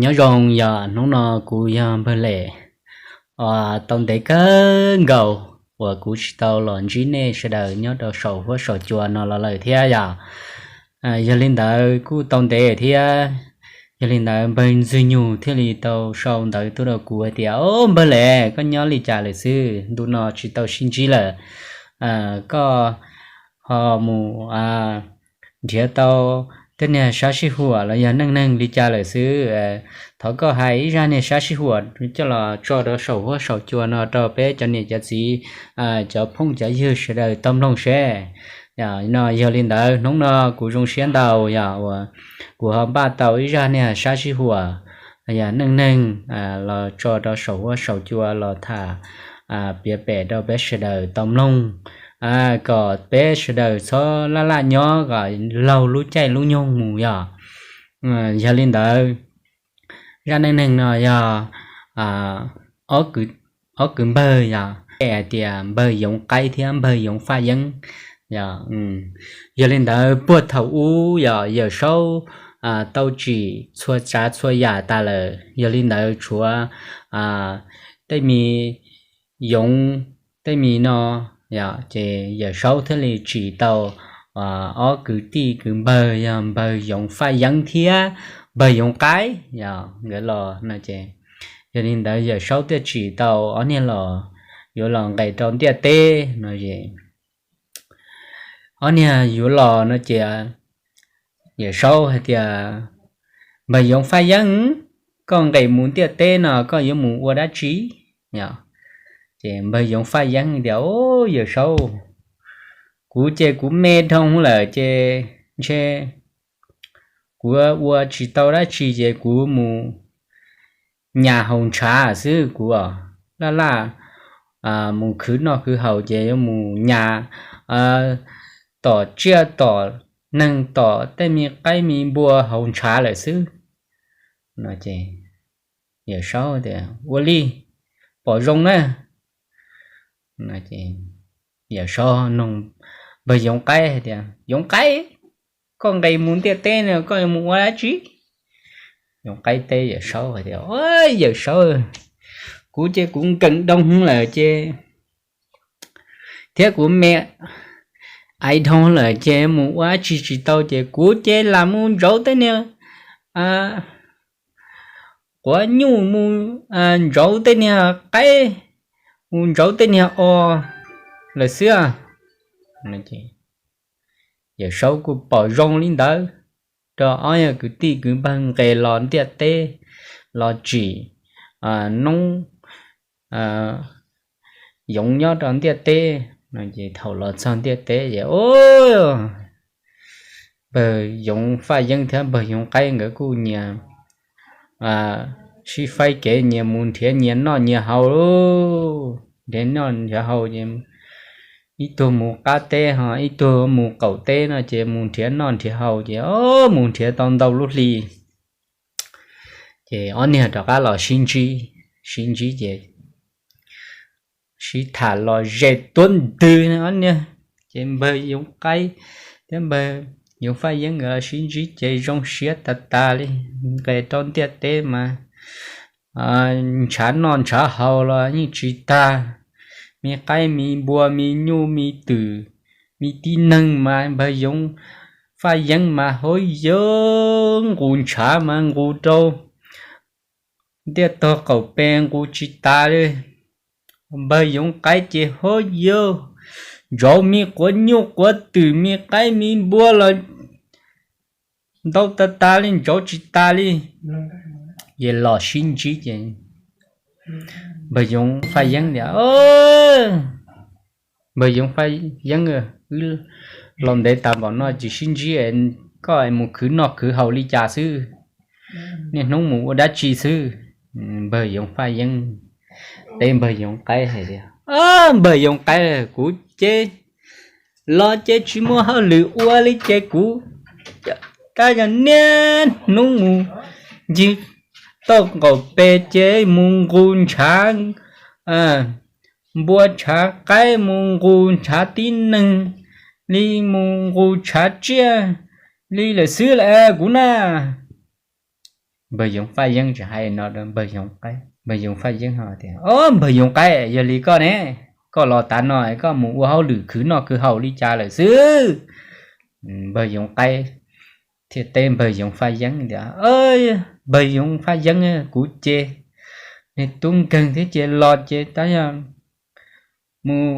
Nyob zoo, yog hnub no kuv yog Npawg Lem. Tau ntev kawg nkaus uas kuv tsis tau los ntsib nej sawv daws nyob rau saum huab saum cua no los lawm thiab yog. Yog li ntawd kuj tau ntev thiab, yog li ntawd Npawg Ntxwg Nyug thiaj li tau sau ntawv tuaj rau kuv hais tias, Au, Npawg Lem, koj nyob li cas lawm xwb? Ntu no tsis tau sib ntsib lawm. Koj ho mus nrhiav tau tej niag sab sib huam los yog neej neeg li cas lawm xwb? Thov koj hais ib zaj niag sab sib huam coj los tso rau saum huab saum cua no rau peb cov niam cov txiv, cov phooj cov ywg sawv daws tau mloog seb. No yog li ntawd hnub no kuv zoo siab ntau yog uas kuv ho npaj tau ib zaj niag sab sib huam, yog neej neeg, los tso rau saum huab saum cua los tham piav pem rau peb sawv daws tau mloog, kom peb sawv daws txhob laj laj nyob kom laug lub caij lub nyoog mus yog. Yog li ntawd, zaj neej neeg no yog ob kwv npawg yog hais tias Npawg Yoov Qaib thiab Npawg Yoov Faj Yeeb. Yog li ntawd puag thaum ub yog Yawm Saub tau tsim txhua tsav txhua yam tas lawm, yog li ntawd tshuav tej me yoov tej me no, ces Yawm Saub thiaj li tsim tau ob kwv tij kwv npawg yog Npawg Yoov Faj Yeeb thiab Npawg Yoov Qaib yog nkawd los no ces, yog li ntawd Yawm Saub thiaj tsim tau ob niag los yuav los nqes rau ntiaj teb no es ob niag yuav los no ces Yawm Saub hais tias, Npawg Yoov Faj Yeeb, koj nqes mus ntiaj teb no koj yuav mus ua dab tsi? Ces Npawg Yoov Faj Yeeb tias, Au, Yawm Saub, kuv ces kuv me dhau lawm ces ntshe kuv ua tsis tau dab tsi ces kuv mus nyas haus ntshav xwb kuv, laj laj mus khwv noj khwv haus ces yuav mus nyas tom tsiaj tom neeg tom tej me qaib me npua haus ntshav lawm xwb. Yawm Saub tias, Ua li, pom zoo na. Yawm Saub nug Npawg Yoov Qaib hais tias, Yoov Qaib, koj nqes mus ntiaj teb no koj yuav mus ua dab tsi? Yoov Qaib teb Yawm Saub hais tias, Yawm Saub, kuv ces kuv nkees dhau lawm ces thiab kuv me aiv dhau lawm ces mus ua dab tsi tsis tau ces kuv ces lam mus ntsauv tej niag quav nyuj, mus ntsauv tej niag qaib, mus ntsauv tej niag os lawm xwb. Yawm Saub kuj pom zoo li ntawd, rau ob yog kwv tij kwv npawg nqes los ntiaj teb los tsim noob yoov nyob rau ntiaj teb no ces thaum los txog ntiaj teb ces, Npawg Yoov Faj Yeeb thiab Npawg Yoov Qaib nkawd kuj nyias sib faib kev nyias mus nrhiav nyias noj nyias haus, nrhiav noj nrhiav haus ces ib tug mus qab teb ho ib tug mus qaum teb no ces mus nrhiav noj nrhiav haus ces mus nrhiav tau ntau lub hli ces ob niag rov qab los sib ntsib, sib ntsib ces sib tham los ze tuab ntwg ob niag. Ces Npawg Yoov Qaib thiab Npawg Yoov Faj Yeeb nkawd los sib ntsib ces zoo siab tas tas li, nqes rau ntiaj teb mas ntshav noj ntshav haus los yeej tsis tag, me qaib me npua me nyuj me twm me tib neeg mas Npawg Yoov Faj Yeeb mas hauv yawg nqus ntshav mas nqus rau ntiaj tog qaum pes nqus tsis tas li. Npawg Yoov Qaib ces hauv yawg ntsauv me quav nyuj quav twm me qaib me npua los ntau tas tas li ntsauv tsis tas li. Ces los sib ntsib ces Npawg Yoov Faj Yeeb tias, Npawg Yoov Faj Yeeb, wb los ntev tas npaum no tsis sib ntsib, koj mus khwv noj khwv haus li cas xwb? Niaj hnub mus ua dab tsi xwb? Npawg Yoov Faj Yeeb teb Npawg Yoov Qaib hais tias, Npawg Yoov Qaib, kuv ces los ces tsis muaj hauj lwm ua li ces kuv tab yog niaj hnub mus ncig toj qaum pes ces mus nqus ntshav npua ntshav qaib, mus nqus ntshav tib neeg li, mus nqus ntshav tsiaj li lawm xwb las kuv na. Npawg Yoov Faj Yeeb tseem hais no rau npawg Yoov Qaib, npawg Yoov Faj Yeeb tias, Ob, npawg Yoov Qaib, yog li koj ne, koj los tav no koj mus ua hauj lwm khwv noj khwv haus li cas lawm xwb? Npawg Yoov Qaib thiaj teb npawg Yoov Faj Yeeb tias, Npawg Yoov Faj Yeeb, kuv ces niag tub nkeeg thiab ces los ces tab yog mus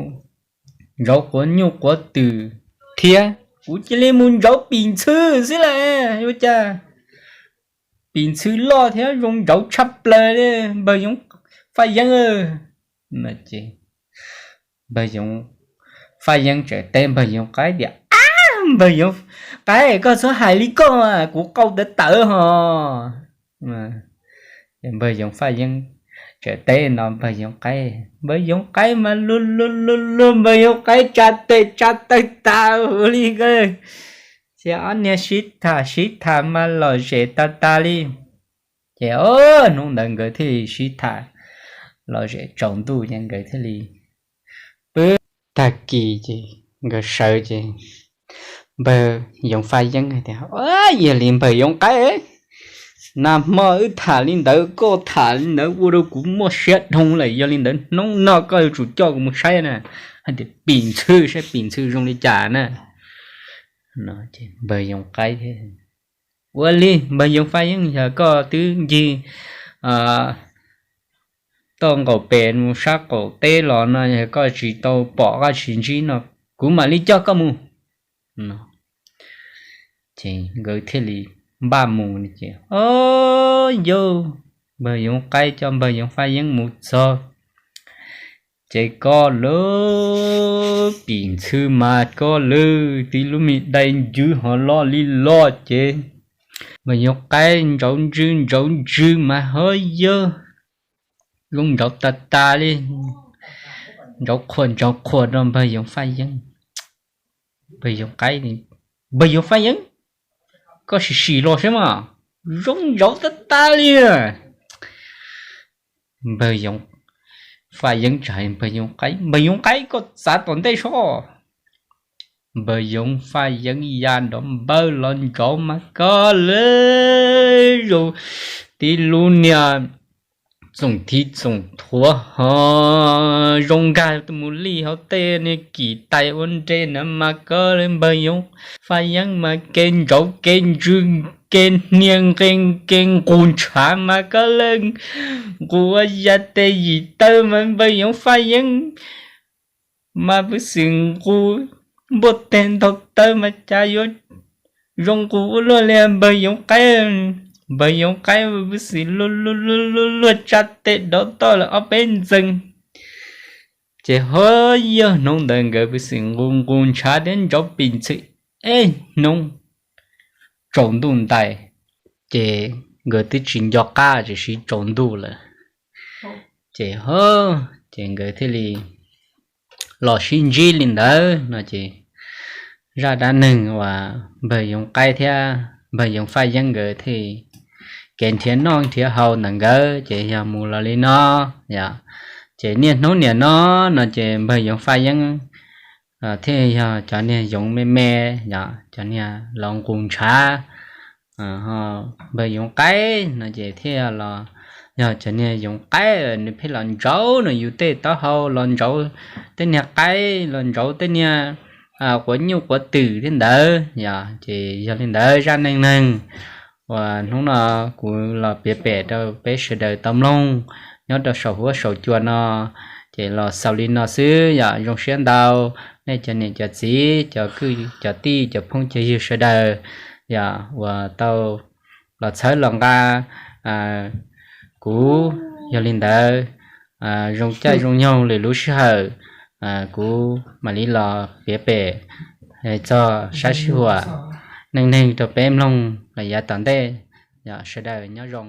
ntsauv quav nyuj quav twm thiab, kuv cia li mus ntsauv pim ntxhw xwb las. Ua cas pim ntxhw loj thiab zoo ntsauv tshaj plaws li, npawg Yoov Faj Yeeb? Npawg Yoov Faj Yeeb tseem teb npawg Yoov Qaib tias, Npawg Yoov Qaib, koj txhob hais li koj, kuv qau tawv tawv hos. Npawg Yoov Faj Yeeb tseem teb no npawg Yoov Qaib, npawg Yoov Qaib mas luag luag luag luag, npawg Yoov Qaib tsa tes tsa taw tas ua li ko, ces ob niag sib tham sib tham mas lom zem tas tas li. Ces hnub ntawd nkawd thiaj li sib tham lom zem tsaus ntuj ces nkawd thiaj li pw. Tag kis ces nkawd sawv ces npawg Yoov Faj Yeeb hais tias, Yog li npawg Yoov Qaib, nag hmo wb tham li ntawd koj tham li ntawd ua rau kuv muaj siab dhau lawm, yog li ntawd hnub no koj yuav tsum coj kuv mus saib na, hais tias pim ntxhw saib pim ntxhw zoo li cas na. Npawg Yoov Qaib, Ua li npawg Yoov Faj Yeeb, yog koj twb ncig toj nqaum pem mus sab qaum teb los no, yog koj tsis tau pom koj tsis ntsib no, kuv mam li coj koj mus. Ces nkawd thiaj li npaj mus ces, o, yog npawg Yoov Qaib coj npawg Yoov Faj Yeeb mus txog ces koj lub pim ntxhw mas koj lub tib lub me dai ntswv ho loj li loj ces npawg Yoov Qaib ntsauv ntswv ntsauv ntswv mas ho yog zoo ntsauv tas tas li, ntsauv qhuas ntsauv qhuas rau npawg Yoov Faj Yeeb. Npawg Yoov Qaib, npawg Yoov Faj Yeeb, koj sim sim los saib mas, zoo ntsauv tas tas li. Npawg Yoov Faj Yeeb tseem hais npawg Yoov Qaib, npawg Yoov Qaib koj txav tom ntej soj. Npawg Yoov Faj Yeeb ya nrov npawg los ntsauv mas koj lub zoo tib lub niag txoom thib txoom thuav ho zoo nkag mus lij hauv tej niag kim tais ua nre na mas koj lub npawg Yoov Faj Yeeb mas kev ntsauv kev ntswg kev hnia nqe kev nqus ntshav mas koj lub nqus ua ya tes yim taw mas npawg Yoov Faj Yeeb mas pw xwm nqus npuaj teg ntaug taw mas cas yuav zoo nqus ua luaj li npawg Yoov Qaib. Npawg Yoov Qaib pw xwm luag luag luag luag tsa tes dov toj lawm ob peb ntxees. Ces ho yog hnub ntawd nkawd pw xwm nqus nqus ntshav thiab ntsauv pim ntxhw ib hnub tsaus ntuj ntais, ces nkawd twb tsis nco qab tiam sis tsaus ntuj lawm. Ces ho, ces nkawd thiaj li los sib ntsib li ntawd no ces zaj dab neeg uas npawg Yoov Qaib thiab npawg Yoov Faj Yeeb nkawd thiaj kev nrhiav noj nrhiav haus ntawm nkawd ces yog mus los li no. Ces niaj hnub niam no, no ces npawg Yoov Faj Yeeb thiaj yog cov niag yoov me me, cov niag los nqus ntshav. Npawg Yoov Qaib no ces thiaj los yog cov niag yoov qaib, nws pheej los ntsauv nws yus tej taub hau, los ntsauv tej niag qaib, los ntsauv tej niag quav nyuj quav twm thiab ntawd. Ces yog li ntawd zaj neej neeg uas hnub no kuv los piav pem rau peb sawv daws tau mloog nyob rau saum huab saum cua no, ces los xaus li no xwb yom. Zoo siab ntau nej cov niam cov txiv, cov kwv cov tij, cov phooj cov ywg sawv daws yom, uas tau los txhawb los nqa kuv. Yog li ntawd, zoo caij zoo nyoog lwm lub sij hawm kuv mam li los piav pem txog sab sij huam neej neeg rau peb mloog los yav tom ntej. Yog sawv daws nyob zoo.